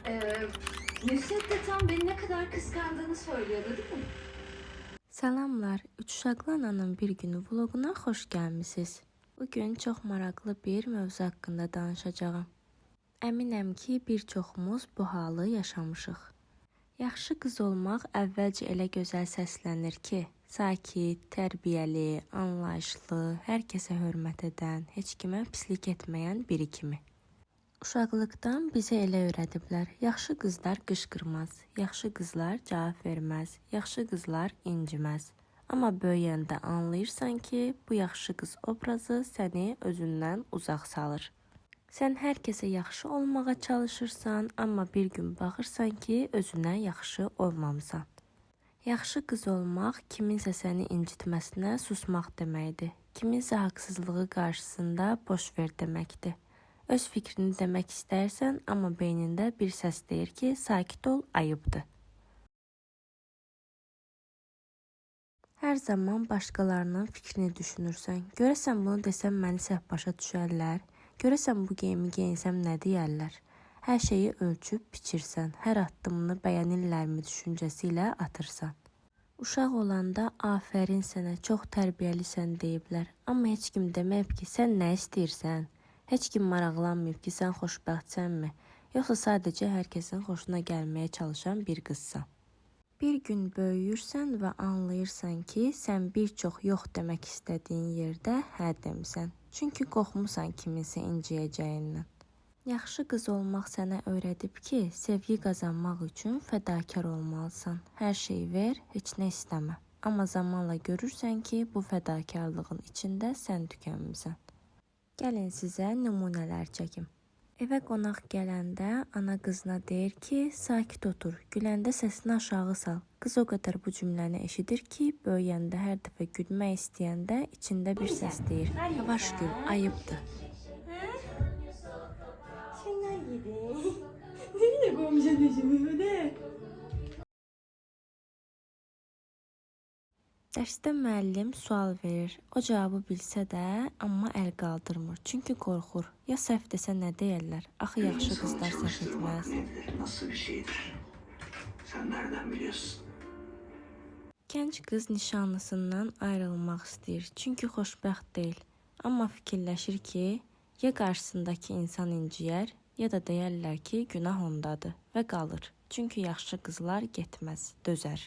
Ee, Nusret de tam beni ne kadar kıskandığını söylüyordu değil mi? Salamlar, Üç Uşaqlı Ananın bir günü vloquna xoş gəlmisiniz. Bugün çox maraqlı bir mövzu haqqında danışacağam. Əminəm ki, bir çoxumuz bu halı yaşamışıq. Yaxşı qız olmaq əvvəlcə elə gözəl səslənir ki, sakit, tərbiyəli, anlayışlı, hər kəsə hörmət edən, heç kimə pislik etməyən biri kimi. Uşaqlıqdan bizə elə öyrədiblər. Yaxşı qızlar qışqırmaz, yaxşı qızlar cavab verməz, yaxşı qızlar inciməz. Amma böyüyəndə anlayırsan ki, bu yaxşı qız obrazı səni özündən uzaq salır. Sən hər kəsə yaxşı olmağa çalışırsan, amma bir gün baxırsan ki, özünə yaxşı olmamısan. Yaxşı qız olmaq kiminsə səni incitməsinə susmaq deməkdir. Kiminsə haqsızlığı qarşısında boş ver deməkdir. Öz fikrini demək istərsən, amma beynində bir səs deyir ki, sakit ol, ayıbdır. Hər zaman başqalarının fikrini düşünürsən. Görəsən bunu desəm məni səhv başa düşərlər? Görəsən bu geyimi geyinsəm nə deyərlər? Hər şeyi ölçüb biçirsən, hər addımını bəyənirlərmi düşüncəsi ilə atırsan. Uşaq olanda afərin sənə, çox tərbiyəlisən deyiblər. Amma heç kim deməyib ki, sən nə istəyirsən? Heç kim maraqlanmayıb ki, sən xoşbəxtsənmi? Yoxsa sadəcə hər kəsin xoşuna gəlməyə çalışan bir qızsan? Bir gün böyüyürsən və anlayırsan ki, sən bir çox yox demək istədiyin yerdə hə demisən. Çünki qorxmusan kiminsə inciyəcəyindən. Yaxşı qız olmaq sənə öyrədib ki, sevgi qazanmaq üçün fədakar olmalısan. Hər şeyi ver, heç nə istəmə. Amma zamanla görürsən ki, bu fədakarlığın içində sən tükənmisən. Gəlin sizə nümunələr çəkim. Evə qonaq gələndə ana qızına deyir ki, sakit otur, güləndə səsini aşağı sal. Qız o qədər bu cümləni eşidir ki, böyüyəndə hər dəfə gülmək istəyəndə içində bir səs deyir: "Yavaş gül, ayıbdır." Sen ne yedin? Nereye koymuşsun yüzümü öyle? Dərsdə müəllim sual verir. O cavabı bilsə də, amma əl qaldırmır. Çünki qorxur. Ya səhv desə nə deyərlər? Axı Bir yaxşı insanı qızlar səhv çalıştırmak etməz. nedir? Nasıl bir şeydir? Sen nereden biliyorsun? Gənc qız nişanlısından ayrılmaq istəyir, çünki xoşbəxt deyil. Amma fikirləşir ki, ya qarşısındakı insan inciyər, ya da deyərlər ki, günah ondadır və qalır. Çünki yaxşı qızlar getməz, dözər.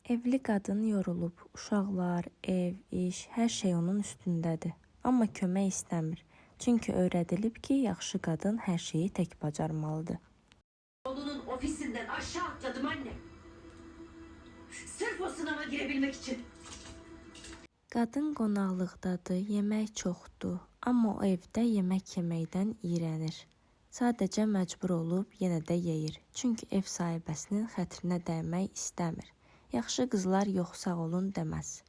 Evli qadın yorulub, uşaqlar, ev, iş, hər şey onun üstündədir. Amma kömək istəmir. Çünki öyrədilib ki, yaxşı qadın hər şeyi tək bacarmalıdır. Oğlunun ofisinden aşağı atladım anne. Sırf o sınava girebilmek için. Qadın qonaqlıqdadır, yemək çoxdur, amma o evdə yemək yeməkdən iyrənir. Sadəcə məcbur olub yenə də yeyir. Çünki ev sahibəsinin xətrinə dəymək istəmir. Yaxşı qızlar yox sağ olun deməz.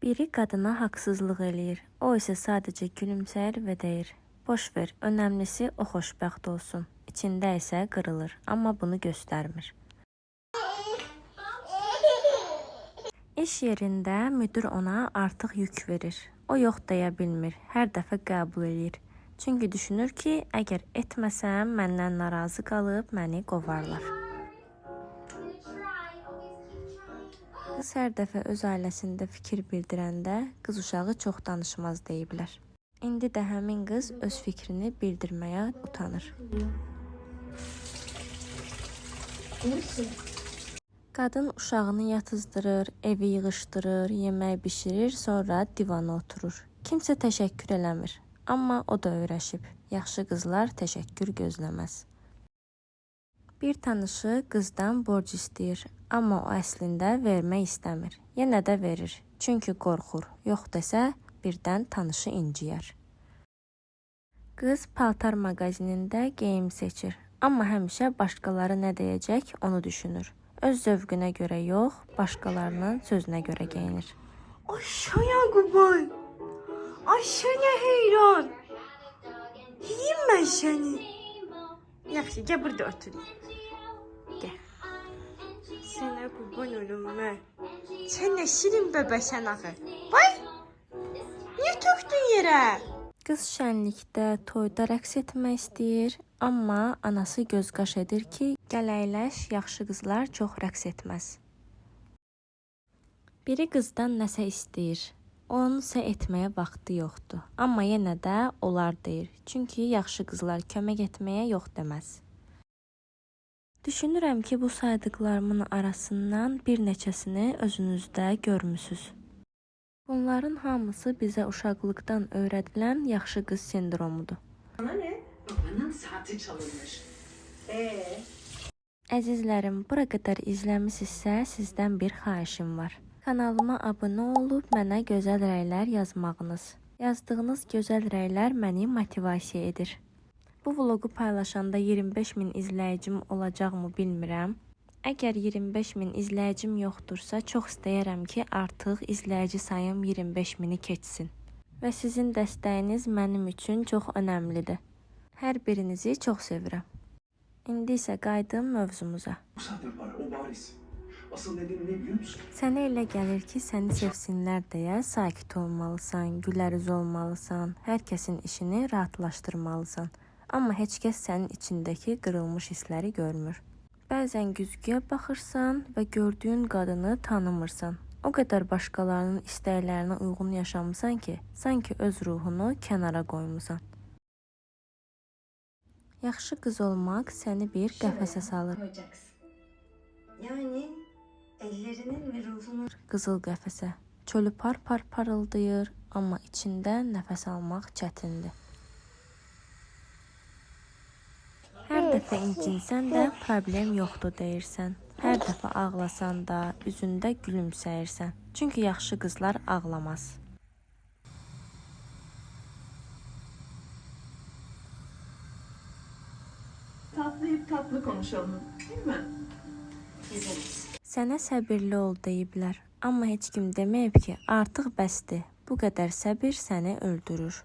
Biri qadına haqsızlıq eləyir. O isə sadəcə gülümsəyir və deyir: "Boş ver, önəmlisi o xoşbəxt olsun." İçində isə qırılır, amma bunu göstərmir. İş yerində müdir ona artıq yük verir. O yox deyə bilmir. Hər dəfə qəbul eləyir. Çünki düşünür ki, əgər etməsəm məndən narazı qalıb məni qovarlar. Qız hər dəfə öz ailəsində fikir bildirəndə qız uşağı çox danışmaz deyiblər. İndi də həmin qız öz fikrini bildirməyə utanır. Qadın uşağını yatızdırır, evi yığışdırır, yemək bişirir, sonra divana oturur. Kimsə təşəkkür eləmir. Amma o da öyrəşib. Yaxşı qızlar təşəkkür gözləməz. Bir tanışı qızdan borc istəyir, amma o əslində vermək istəmir. Yenə də verir, çünki qorxur. Yox desə, birdən tanışı inciyər. Qız paltar mağazinində geyim seçir, amma həmişə başqaları nə deyəcək onu düşünür. Öz zövqünə görə yox, başqalarının sözünə görə geyinir. Ay sana kurban. Ay sana heyran. Yiyeyim ben seni. Yaxşı gel burada oturayım. Gel. Sana kurban olum ben. Sen ne şirin bebesən axı. Vay. Niye töktün yere? Qız şənlikdə, toyda rəqs etmək istəyir, amma anası göz-qaş edir ki, gəl əyləş, yaxşı qızlar çox rəqs etməz. Biri qızdan nəsə istəyir. Onun isə etməyə vaxtı yoxdur. Amma yenə də olar deyir. Çünki yaxşı qızlar kömək etməyə yox deməz. Düşünürəm ki, bu saydıqlarımın arasından bir neçəsini özünüzdə görmüsüz. Bunların hamısı bizə uşaqlıqdan öyrədilən yaxşı qız sindromudur. Sana ne? Babanın saati çalınmış. Ee, Əzizlərim, bura qədər izləmisinizsə, sizdən bir xahişim var. Kanalıma abunə olub mənə gözəl rəylər yazmağınız. Yazdığınız gözəl rəylər məni motivasiya edir. Bu vloqu paylaşanda 25 min izləyicim olacaqmı bilmirəm. Əgər 25 min izləyicim yoxdursa, çox istəyərəm ki, artıq izləyici sayım 25 mini keçsin. Və sizin dəstəyiniz mənim üçün çox önəmlidir. Hər birinizi çox sevirəm. İndi isə qayıdım mövzumuza. Bu saatte para o bariz. Asıl nedeni ne biliyor musun? Sənə elə gəlir ki, səni sevsinlər deyə sakit olmalısan, gülərüz olmalısan, hər kəsin işini rahatlaşdırmalısan. Amma heç kəs sənin içindəki qırılmış hissləri görmür. Bəzən güzgüyə baxırsan və gördüyün qadını tanımırsan. O qədər başqalarının istəklərinə uyğun yaşamısan ki, sanki öz ruhunu kənara qoymusan. Yaxşı qız olmaq səni bir qəfəsə salır. Koyacaksın. Yani ellerinin ve ruhunun Qızıl qəfəsə. Çölü par-par parıldayır, amma içində nəfəs almaq çətindir. Hər dəfə incinsən də problem yoxdur deyirsən. Hər dəfə ağlasan da üzündə gülümsəyirsən. Çünki yaxşı qızlar ağlamaz. Tatlı hep tatlı konuşalım, değil mi? Bizim. Sənə səbirli ol deyiblər, amma heç kim deməyib ki, artıq bəsdir. Bu qədər səbir səni öldürür.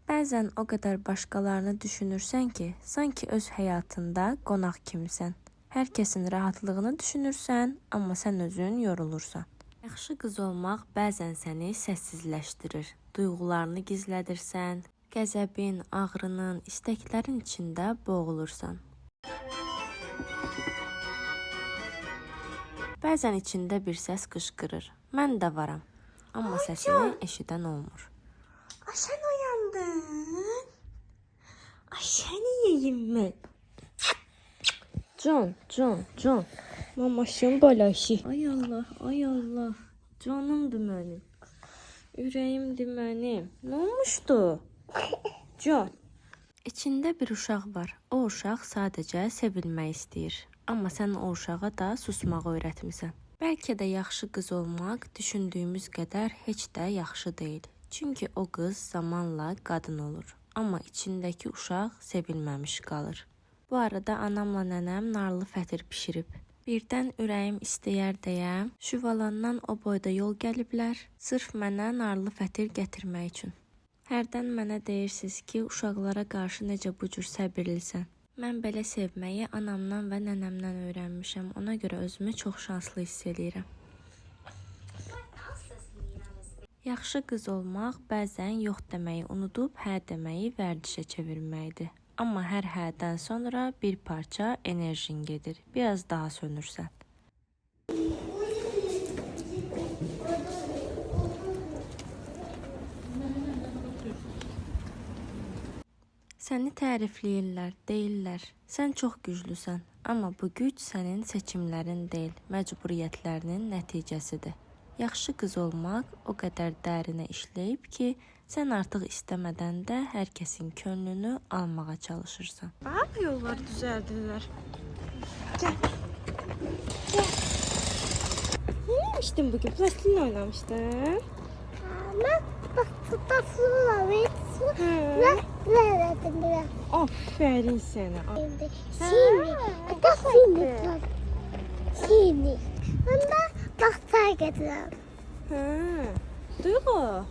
Bəzən o qədər başqalarını düşünürsən ki, sanki öz həyatında qonaq kimisən. Hər kəsin rahatlığını düşünürsən, amma sən özün yorulursan. Yaxşı qız olmaq bəzən səni səssizləşdirir, duyğularını gizlədirsən, qəzəbin, ağrının, istəklərin içində boğulursan. Bəzən içində bir səs qışqırır. Mən də varam. Amma səsini eşidən olmur. Ay sen uyandın. Ay seni yiyeyim ben. Can, can, can. Mamasın balası. Ay Allah, ay Allah. Canımdır mənim. Ürəyimdir mənim. Nə olmuşdu? Can. İçində bir uşaq var. O uşaq sadəcə sevilmək istəyir. Amma sən o uşağa da susmağı öyrətmisən. Bəlkə də yaxşı qız olmaq düşündüyümüz qədər heç də yaxşı deyil. Çünki o qız zamanla qadın olur. Amma içindəki uşaq sevilməmiş qalır. Bu arada anamla nənəm narlı fətir bişirib. Birdən ürəyim istəyər deyə Şüvalandan o boyda yol gəliblər, sırf mənə narlı fətir gətirmək üçün. Hərdən mənə deyirsiz ki, uşaqlara qarşı necə bu cür səbirlisən. Mən belə sevməyi anamdan və nənəmdən öyrənmişəm. Ona görə özümü çox şanslı hiss eləyirəm. Yaxşı qız olmaq bəzən yox deməyi unudub hə deməyi vərdişə çevirməkdir. Amma hər hədən sonra bir parça enerjin gedir. Biraz daha sönürsən. Səni tərifləyirlər, deyirlər: "Sən çox güclüsən." Amma bu güc sənin seçimlərin deyil, məcburiyyətlərinin nəticəsidir. Yaxşı qız olmaq o qədər dərinə işləyib ki, sən artıq istəmədən də hər kəsin könlünü almağa çalışırsan. Bak yolları düzeldirler. Gel. Gel. Ne yemiştin bugün? Plastinle oynamıştın. Ama bak tutasın ve su Hı. verelim biraz. Aferin sana. Şimdi, şimdi, hatta şimdi, şimdi. Onda bakta getirəm. Hı. Duygu.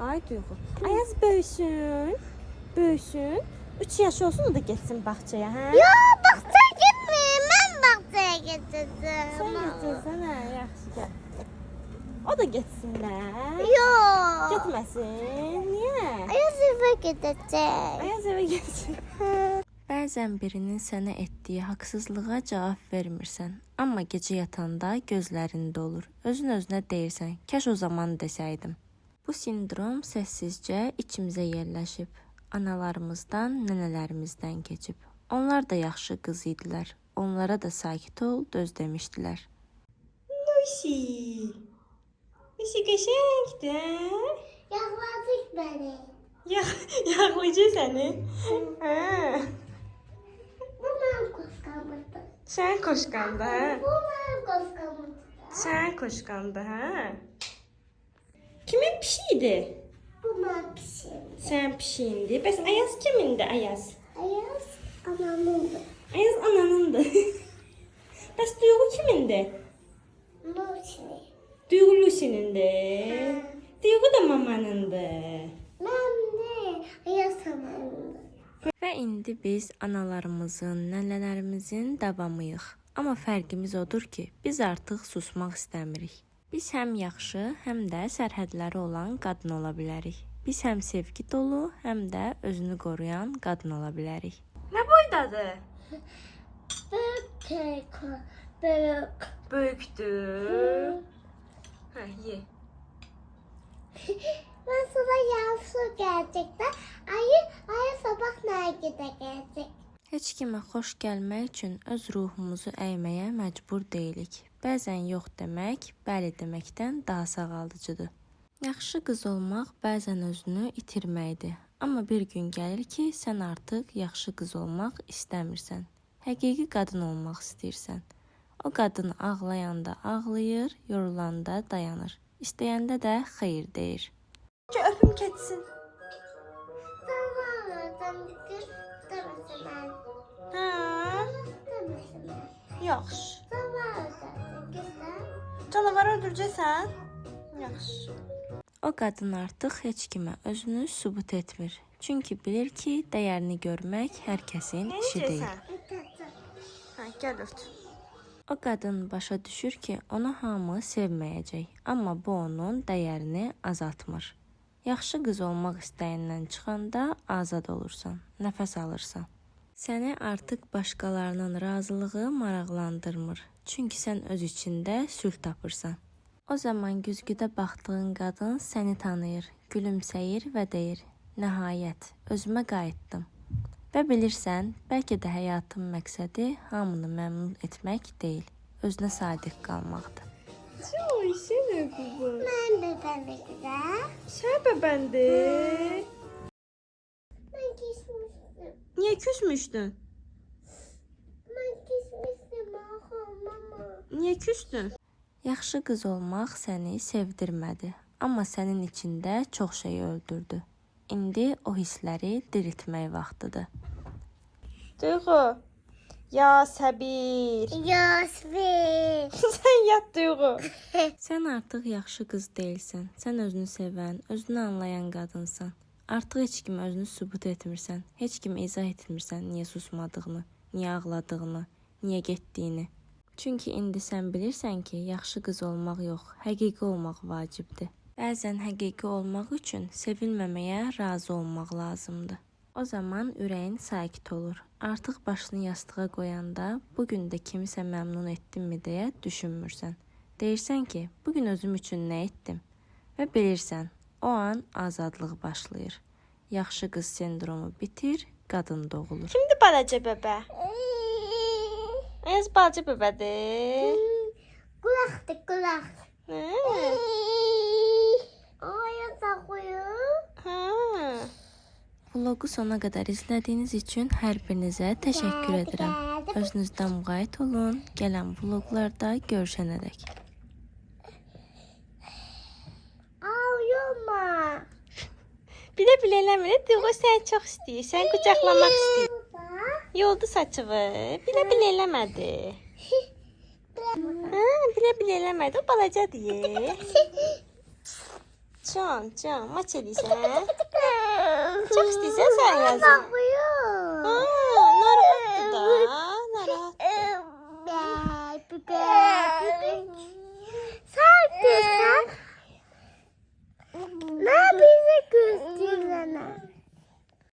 Ay Duygu. Ayaz böyüsün. Böyüsün. 3 yaş olsun o da getsin bağçaya, hə? Yo, bağça gitməyim, mən bağçaya gedirəm. Sən getsən, hə, yaxşı gəl. O da getsin də. Yok. Getməsin. Niyə? Ayaz eve gidecek. Ayaz evə getsin. Bəzən birinin sənə etdiyi haqsızlığa cavab vermirsən, amma gecə yatanda gözlərin dolur. Özün özünə deyirsən, kaş o zaman desəydim. Bu sindrom səssizcə içimizə yerləşib, analarımızdan, nənələrimizdən keçib. Onlar da yaxşı qız idilər. Onlara da sakit ol, döz demişdilər. Lucy. Lucy qəşəngdir. Yaklaşık beni. Yağlayacaq səni. Hə. Bu benim kıskanmıştı. Sən koşqanda, hə? Bu benim kıskanmıştı. Sən koşqanda, hə? Kimin pişiyidir? Bu benim pişim. Sən pişiyindir. Bəs Ayaz kimindir Ayaz? Ayaz anamındı. Ayaz ananındır. Bəs Duyğu kimindir? Lucy'nin. Duyğu Lucy'nindir. Duyğu da mamanındır. Ben de Ayaz anamındı. Və indi biz analarımızın, nənələrimizin davamıyıq. Amma fərqimiz odur ki, biz artıq susmaq istəmirik. Biz həm yaxşı, həm də sərhədləri olan qadın ola bilərik. Biz həm sevgi dolu, həm də özünü qoruyan qadın ola bilərik. Nə boydadır? Büyük keko. Büyük. Böyükdür. Hə, ye. Ben sana yavru gelecekler. Ayı, ayı sabah nerede gelecek? Heç kimə xoş gəlmək üçün öz ruhumuzu əyməyə məcbur deyilik. Bəzən yox demək, bəli deməkdən daha sağaldıcıdır. Yaxşı qız olmaq bəzən özünü itirməkdir. Amma bir gün gəlir ki, sən artıq yaxşı qız olmaq istəmirsən. Həqiqi qadın olmaq istəyirsən. O qadın ağlayanda ağlayır, yorulanda dayanır. İstəyəndə də xeyir deyir. Öpüm ketsin. Tamam, tamam. Demesin ben. Hə? Demesin ben. Yaxşı. Tamam, güzel. Canavarı öldürəcəksən? Yaxşı. O qadın artıq heç kimə özünü sübut etmir. Çünki bilir ki, dəyərini görmək hər kəsin işi deyil. Hə, gəl ört. O qadın başa düşür ki, onu hamı sevməyəcək, amma bu onun dəyərini azaltmır. Yaxşı qız olmaq istəyindən çıxanda azad olursan, nəfəs alırsan. Səni artıq başqalarının razılığı maraqlandırmır. Çünki sən öz içində sülh tapırsan. O zaman güzgüdə baxdığın qadın səni tanıyır, gülümsəyir və deyir: "Nəhayət, özümə qayıtdım." Və bilirsən, bəlkə də həyatın məqsədi hamını məmnun etmək deyil, özünə sadiq qalmaqdır. Ay, sən bu. Ben de tabii ki de. Sən bəbəndir. Ben kesmiştim. Niyə küsmüşdün? Ben kesmiştim aha mama. Niyə küsdün? Yaxşı qız olmaq səni sevdirmədi, amma sənin içində çox şey öldürdü. İndi o hissləri diriltmək vaxtıdır. Duyğu. Ya səbir. Yasmin. Sən yat Duyğu. Sən artıq yaxşı qız deyilsən. Sən özünü sevən, özünü anlayan qadınsan. Artıq heç kimə özünü sübut etmirsən. Heç kimə izah etmirsən niyə susmadığını, niyə ağladığını, niyə getdiyini. Çünki indi sən bilirsən ki, yaxşı qız olmaq yox, həqiqi olmaq vacibdir. Bəzən həqiqi olmaq üçün sevilməməyə razı olmaq lazımdır. O zaman ürəyin sakit olur. Artıq başını yastığa qoyanda bu gün də kimisə məmnun etdimmi deyə düşünmürsən. Deyirsən ki, bu gün özüm üçün nə etdim? Və bilirsən, o an azadlıq başlayır. Yaxşı qız sindromu bitir, qadın doğulur. Kimdir balaca bəbə? Ayaz balaca bəbədir. Kulaktı kulak. Hə? Ay takıyor. Hə. Vloqu sona qədər izlədiyiniz üçün hər birinizə təşəkkür edirəm. Özünüzdən müğayət olun. Gələn vloqlarda görüşənədək. Ağlama. Bilə-bilə eləmir. Duyğu səni çox istəyir. Səni qucaqlamaq istəyir. Baba. Yoldu saçıvı. Bilə-bilə eləmədi. Hə, bilə-bilə eləmədi. O balacadır. Can, can, maç eləyirsən? Çox istəyirsən sən yazın.